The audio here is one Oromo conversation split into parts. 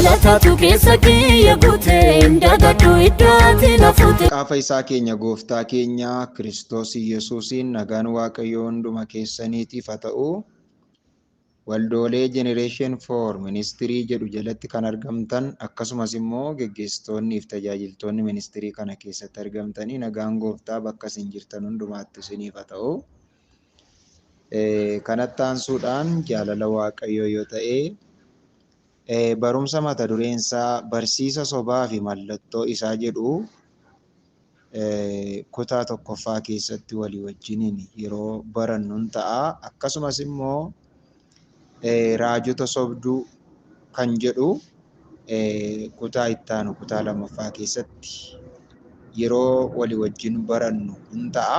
Galatatu keessa kiyya guute, hin dagadhu iddoo ati na fuute. Qaafa isaa keenya gooftaa keenya Kiristoos Yesuusiin nagaan Waaqayyoo hunduma keessaniitiif haa ta'u. Waldoolee Generation 4 Ministirii jedhu jalatti kan argamtan, akkasumas immoo geggeessitoonnii fi tajaajiltoonni ministirii kana keessatti argamtanii, nagaan gooftaa bakka isin jirtan hundumaatti isiniif haa ta'u. Kanatti aansuudhaan jaalala Waaqayyoo yoo ta'e, barumsa mata dureen isaa barsiisa sobaa fi mallattoo isaa jedhu kutaa tokkoffaa keessatti walii wajjiniin yeroo barannu ta'a. Akkasumas immoo raajota sobduu kan jedhu kutaa ittaanu kutaa lammaffaa keessatti yeroo walii wajjin barannu hin ta'a.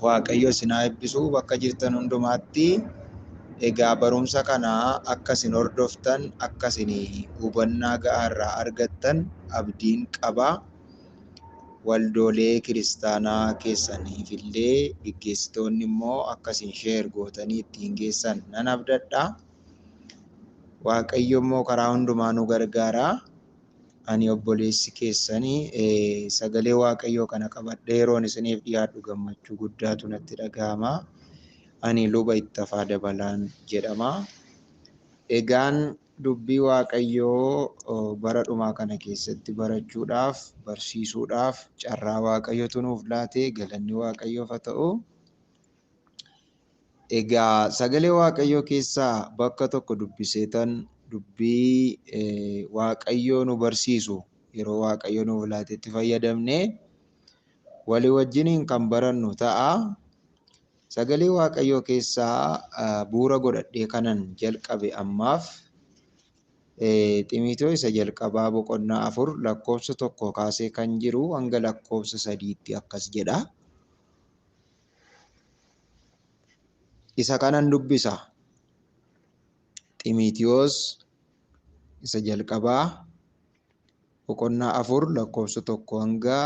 Waaqayyo isin haa eebbisu bakka jirtan hundumaatti. Egaa barumsa kana akka isin hordoftan, akka isin hubannaa ga'aa irraa argattan abdiin qaba. Waldoolee kiristaanaa keessaniif illee geggeessitoonni immoo akka isin share gootanii ittiin geessan nan abdadha. Waaqayyo immoo karaa hundumaa nu gargaara. Ani obboleessi keessanii sagalee Waaqayyoo kana qabadhee yeroon isiniif dhiyaadhu gammachuu guddaatu natti dhaga'ama. Ani luba Ittafaa Dabalaan jedhama. Egaan dubbii Waaqayyoo bara dhumaa kana keessatti barachuudhaaf, barsiisuudhaaf carraa Waaqayyotu nuuf laate, galanni Waaqayyoof haa ta'u. Egaa sagalee Waaqayyoo keessaa bakka tokko dubbiseetan dubbii Waaqayyoo nu barsiisu yeroo Waaqayyo nuuf laatetti fayyadamne walii wajjiniin kan barannu ta'a. Sagalee Waaqayyoo keessaa bu'uura godhadhee kanan jalqabe ammaaf Ximiitoo isa jalqabaa boqonnaa 4 lakkoofsa 1 kaasee kan jiru hanga lakkoofsa 3tti akkas jedha. Isa kanan dubbisa. Ximiitiyoos isa jalqabaa boqonnaa 4 lakkoofsa 1 hanga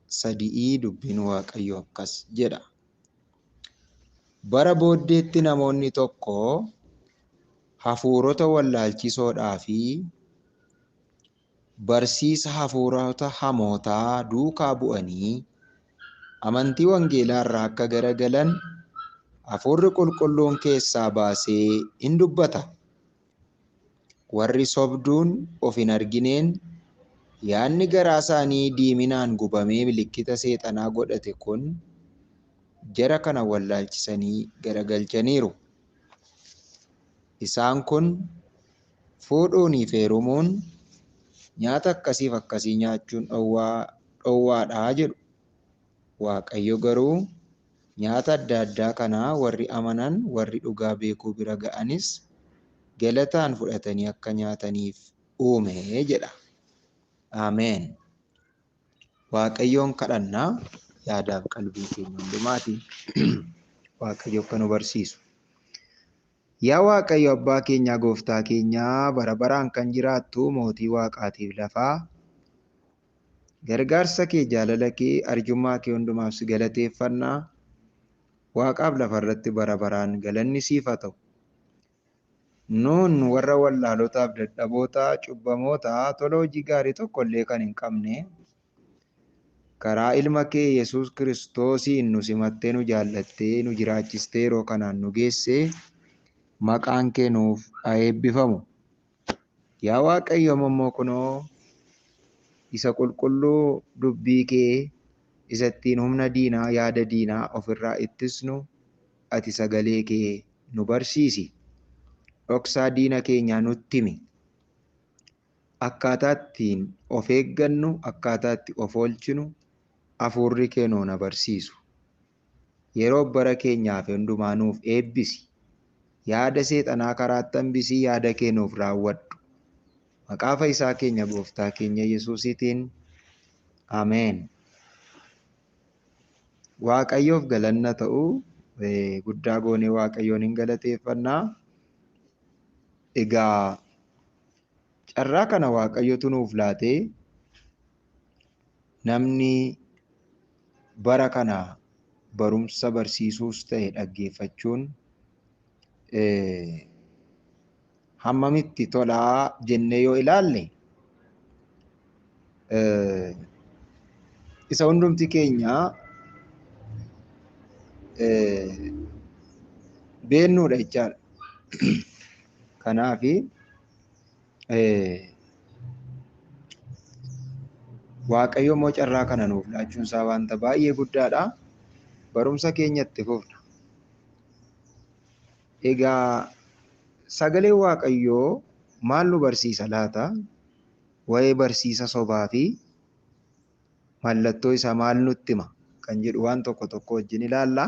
3 dubbiin Waaqayyoo akkas jedha. Bara booddeetti namoonni tokko hafuurota wallaalchisoodhaa fi barsiisa hafuurota hamootaa duukaa bu'anii amantii wangeelaa irraa akka garagalan hafuurri qulqulluun keessaa baasee in dubbata. Warri sobduun of hin argineen yaadni garaa isaanii diiminaan gubamee milikkita seexanaa godhate kun jara kana wallaalchisanii garagalchaniiru. Isaan kun fuudhuunii fi heerumuun, nyaata akkasiif akkasii nyaachuun dhowwaadhaa jedhu. Waaqayyo garuu nyaata adda addaa kana warri amanan, warri dhugaa beekuu bira ga'anis galataan fudhatanii akka nyaataniif uume jedha. Ameen. Waaqayyoon kadhannaa yaadaaf qalbii keenya hundumaatiin Waaqayyo akka nu barsiisu. Yaa Waaqayyo abbaa keenyaa, gooftaa keenyaa, bara baraan kan jiraattu mootii waaqaatiif lafaa, gargaarsa kee, jaalala kee, arjummaa kee hundumaaf si galateeffannaa. Waaqaaf lafarratti bara baraan galanni siif haa ta'u. Nuun warra wallaalotaaf dadhaboota, cubbamoota, tola hojii gaarii tokko illee kan hin qabne, karaa ilma kee Yesuus Kiristoosiin nu simattee, nu jaallattee, nu jiraachistee yeroo kanaan nu geesse, maqaan kee nuuf haa eebbifamu. Yaa Waaqayyo, immoo kunoo isa qulqulluu dubbii kee isa ittiin humna diinaa, yaada diinaa ofirraa ittisnu ati sagalee kee nu barsiisi. Dhoksaa diina keenyaa nutti himi. Akkaataa ittiin of eeggannu, akkaataa itti of oolchinu hafuurri kee nu na barsiisu. Yeroo bara keenyaaf hundumaa nuuf eebbisi. Yaada seexanaa karaatti hambisii yaada kee nuuf raawwadhu. Maqaa fayyisaa keenya gooftaa keenya Yesuusiitiin. Ameen. Waaqayyoof galanna ta'u, guddaa goonee Waaqayyoon hin galateeffannaa. Egaa carraa kana Waaqayyotu nuuf laatee namni bara kana barumsa barsiisuus ta'e dhaggeeffachuun Hammamitti tolaa jennee yoo ilaalle, isa hundumti keenya beennuudha jechaadha. Kanaafi Waaqayyo immoo carraa kana nuuf laachuun isaa wanta baay'ee guddaadha. Barumsa keenya itti fufna. Egaa sagaleen Waaqayyoo maal nu barsiisa laata? Waa'ee barsiisa sobaa fi mallattoo isaa maal nutti hima? Kan jedhu waan tokko tokko wajjin ilaalla.